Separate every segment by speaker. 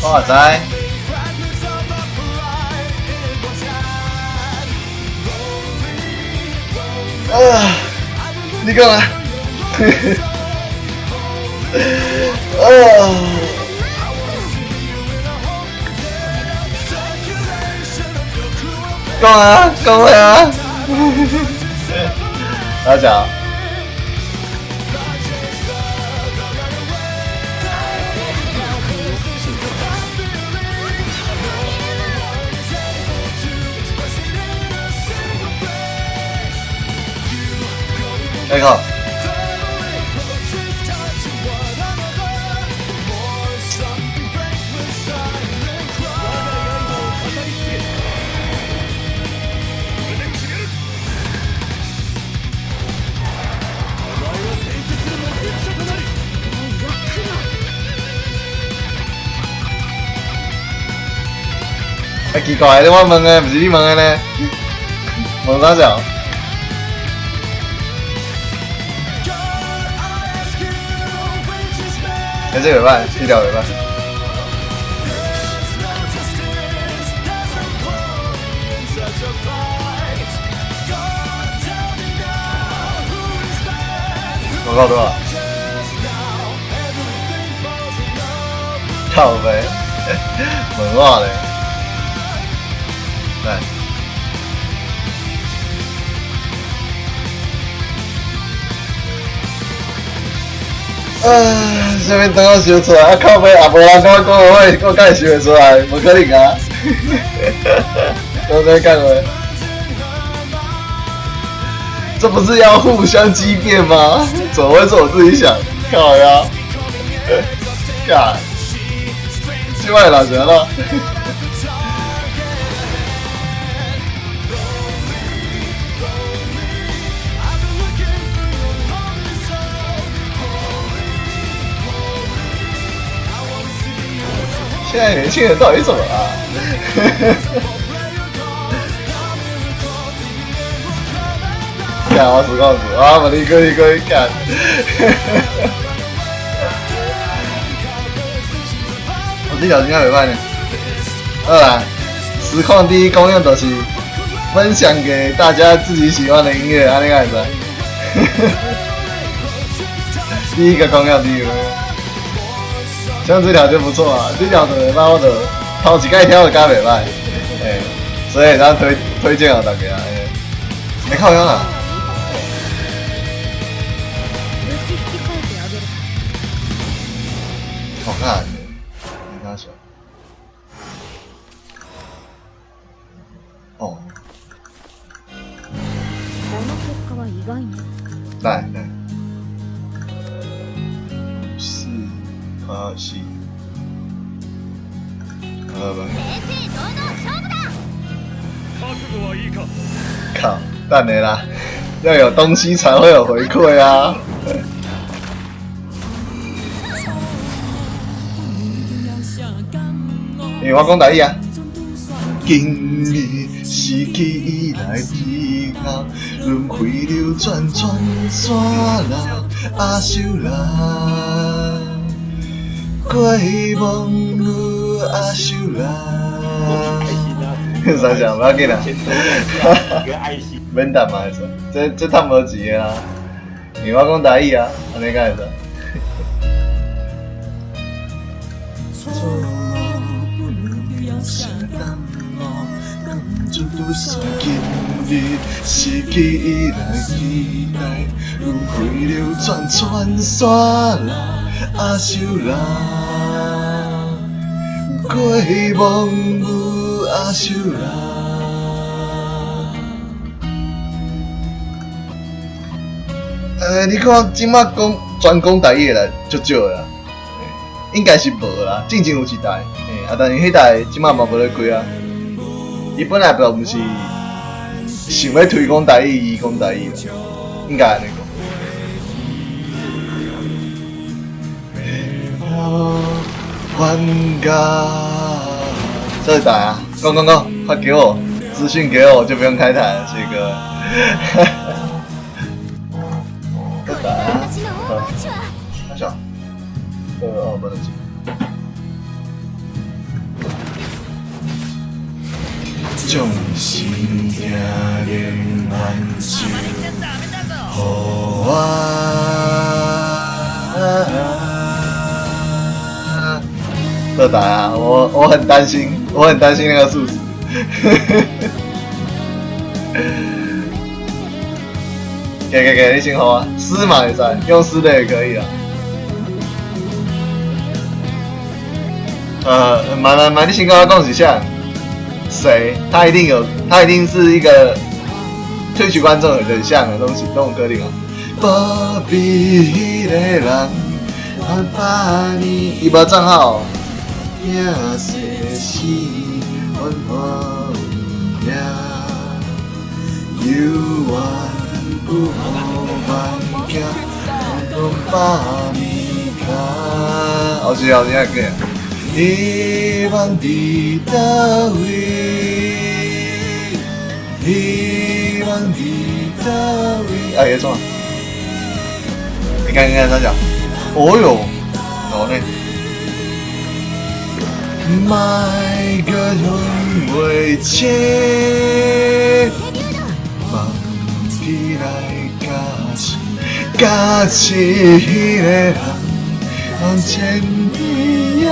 Speaker 1: 我知。啊，你讲啊？啊！讲啊，讲啊！大家。哎靠！哎，奇怪，我问的，毋是你问的呢？问啥小？哎，这个袂歹，这条袂歹。广告多少？靠北，问我咧，来。啊，啥物等我想出来，啊靠北也无人跟我讲话，我敢会想会出来？无可能啊！都在干话，这不是要互相激辩吗？怎么会是我自己想？靠呀！干，这摆老实了。现在年轻人到底怎么了？干我死告诉啊！我一个一个干。我这条应该袂歹呢。好啦，实况第一功用就是分享给大家自己喜欢的音乐，按呢会使。第一个功用，第一个功用。像这条就不错啊，这条就袂歹，我就头一摆听就感觉袂歹，欸，所以咱推荐予大家。欸，没靠腰啊。好看，没大小。哦。来来。四。啊是，好吧。靠，等下啦，要有东西才会有回馈啊。因为我讲台语啊。经历失去以来以后，轮回流转转煞老阿修罗。过望女阿修罗，啥啥不要紧啦，免等嘛会使，这趁无钱的啊，因为我讲台语啊，按呢敢会使？失去以来期待，轮回流转转煞老阿修罗，过望无阿修罗。你看这马讲专讲台语的人足少的啦，应该是无啦。进前有一台，啊，但是彼台这马嘛无咧开啊。伊本来就毋是想欲推广台语，伊讲台语啦，应该按呢讲。这台啊，讲讲讲，快给我资讯给我，就不用开台了，谢哥。这台啊，好，阿小，哦，不能进。將心疼連環手予我。這台啊，我很擔心，我很擔心那個數字。給給給，你先好啊，撕嘛會使，用撕的也可以啊。買買買，你先跟我講是啥？誰？他一定有，他一定是一個推舉觀眾很像的東西，都有可能啊。無比的人，把你伊無帳號。猶原不挽行，拢百年卡。後是後是愛過。希望佇佗位？希望佇佗位？啊，會創？你看，你看，三角。哦喲，好呢。莫閣用袂清，放起來假設，假設彼个人，人千里也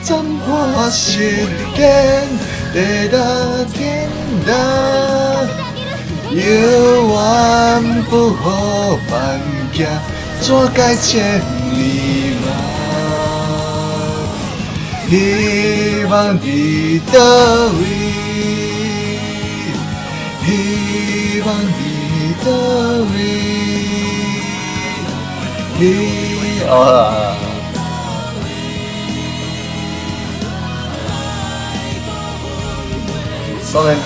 Speaker 1: 斬破時間，地大天大，猶原不予挽行，怎解千里馬？希望佇佗位？希望佇佗位？希哦，當然，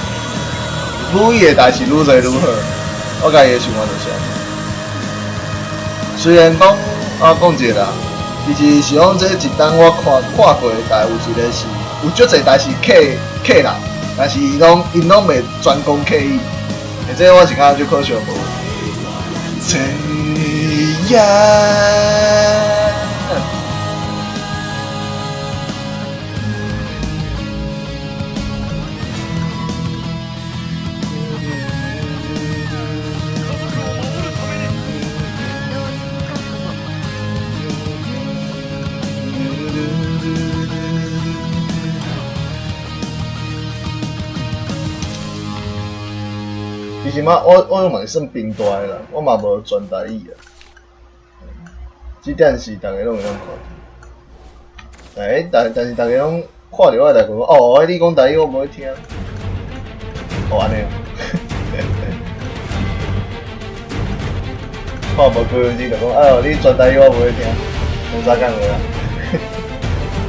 Speaker 1: 母語的代誌愈濟愈好，我家己的想法就是按呢。雖然講，我講一個啦。其實是講這一冬我看看過的台有一個是有足濟台是客客人，但是伊攏𪜶攏袂專攻客語，欸，這我是感覺足可惜無。千里眼。其實嘛，我嘛是算平大的啦，我嘛無全台語啊。這點是逐家攏會當看。欸，但是逐家攏看著我的代誌，哦，你講台語我無咧聽。哦，按呢。看無幾分鐘就講，哎喲，你全台語我無咧聽，無啥講話啊。